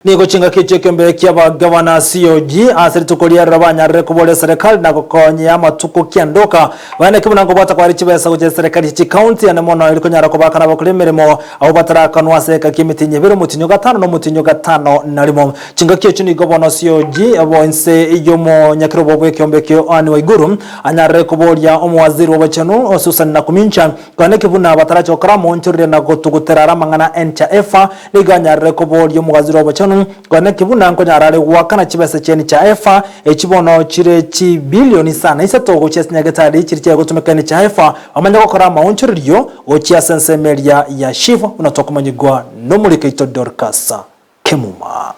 Nigo chingaki chi'ekeombe ki'abagavana COG ase rituko riarero banyarire koboria eserekari na gokonyia amatuko kiandoka baeneke buna nkobwata kware chibesa gochia eserekari chie chikaunti ane mono eri konyara kobakana abakori emeremo abwo batarakanwa ase egeka ki'emetienyi ebere omotienyi o gatano na omotienyi o gatano na rimo. Chingaki echio nigo bono COG bo inse y'omonyakerobo bw'ekeombe ekio Anne Waiguru anyarire koboria omowaziri bw'obochenu Susan Nakumincha Koeneki buna batarache gokora omoonchoreria na gotugutera are amang'ana encha efa, nigo anyarire koboria omogaziri obochenu, Koeneki buna nkonyara are goakana chibesa chi'encha efa, echi bono chire chibilioni isano na isato gochia ase nyagetari chiria chiagotumeka encha efa, bamanye gokora amaonchorerio gochia ase ensemo eria ya SHIF, buna tokomanyigwa nomoriki oito Dorcas Kemuma.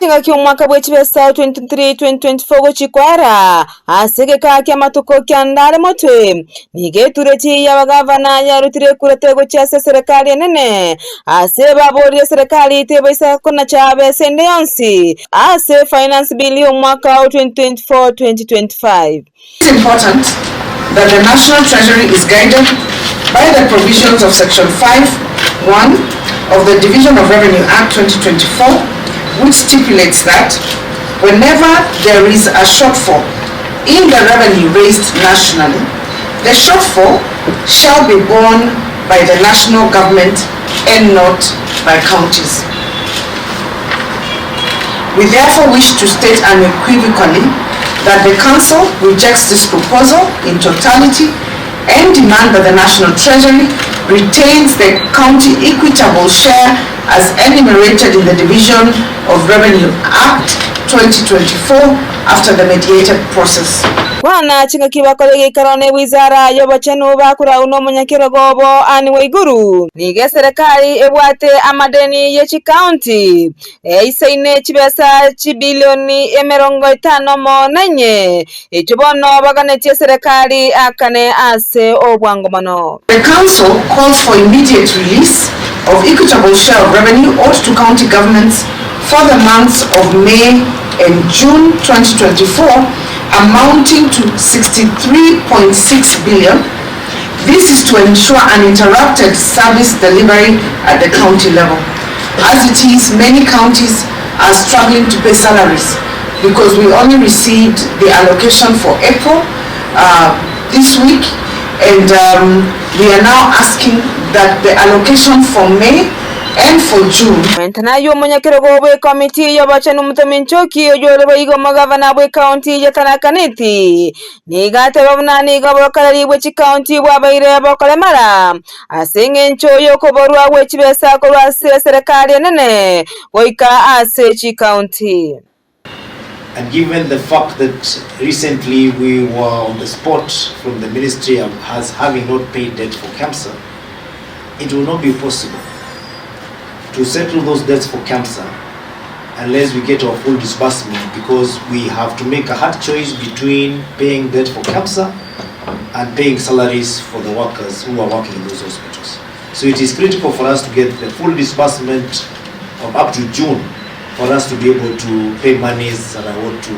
Chingaki omwaka bwe chibesa 2023-2024 gochia kwara ase egekaa ki'amatuko kianda are motwe, nigo etureti y'abagavana yarutire ekurete gochia ase eserekari enene, ase baborire eserekari tebaisa konacha besa ende yonsi ase Finance Bill y'omwaka o 2024-2025. It is important that the National Treasury is guided by the provisions of Section 5, 1 of the Division of Revenue Act 2024, which stipulates that whenever there is a shortfall in the revenue raised nationally, the shortfall shall be borne by the national government and not by counties. We therefore wish to state unequivocally that the Council rejects this proposal in totality and demand that the National Treasury retains the county equitable share as enumerated in the Division of Revenue Act 2024 after the mediated process. Kwana chingaki bakore egeikaro ne wizara y'obochenu bakorau nomonyakerogo obo Anne Waiguru. Nigo eserekari ebwate amadeni ye chikaunti eisaine chibesa chibilioni emerongo etano mo nenye, echio bono baganetie eserekari akane ase obwango mono. The Council calls for immediate release of equitable share of revenue owed to county governments for the months of May and June 2024 amounting to 63.6 billion. This is to ensure uninterrupted service delivery at the county level. As it is, many counties are struggling to pay salaries because we only received the allocation for April uh, this week and um, we are now asking that the allocation for May and for June. Mentana y'omonyakerogo bw'ekomiti y'obochenu Muthomi Nchoki oyio ore boigo omogavana bw'ekaunti ya Tharaka Nithi nigo ateba buna nigo obokoreri bwe chikaunti bwabaire bokoremara ase engencho y'okoborwa gwe chibesa korwa ase eserekari enene goika ase chikaunti. And given the fact that recently we were on the spot from the ministry of has having not paid debt for KEMSA, it will not be possible to settle those debts for KEMSA unless we get our full disbursement because we have to make a hard choice between paying debt for KEMSA and paying salaries for the workers who are working in those hospitals. So it is critical for us to get the full disbursement of up to June for us to be able to pay monies that are owed to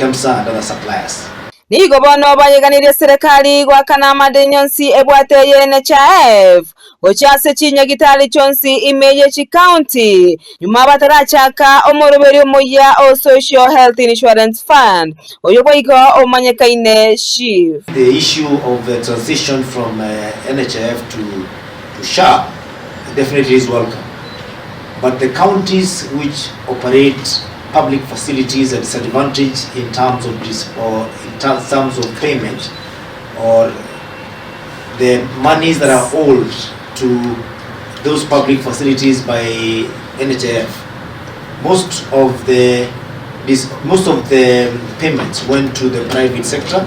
KEMSA and other suppliers. Nigo bono bayeganirie eserekari goakana amadeni onsi ebwate ye NHIF gochia ase chinyagitari chionsi ime ye chikaunti nyuma batarachaka omoroberio omoyia o Social Health Insurance Fund oyo boigo omanyekaine SHIF. The issue of the transition from uh, NHIF to, to SHA definitely is welcome. But the counties which operate public facilities are disadvantaged in terms of dis or in terms of payment or the monies that are owed to those public facilities by NHIF. Most of the this, most of the payments went to the private sector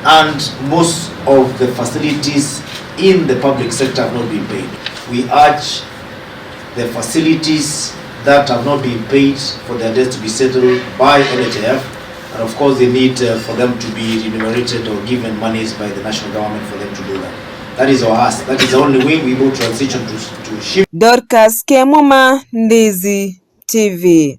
and most of the facilities in the public sector have not been paid. We urge the facilities that have not been paid for their debts to be settled by NHIF and of course they need uh, for them to be remunerated or given monies by the national government for them to do that. That is our ask. That is the only way we will transition to, to shift. Dorcas Kemuma, Ndizi TV.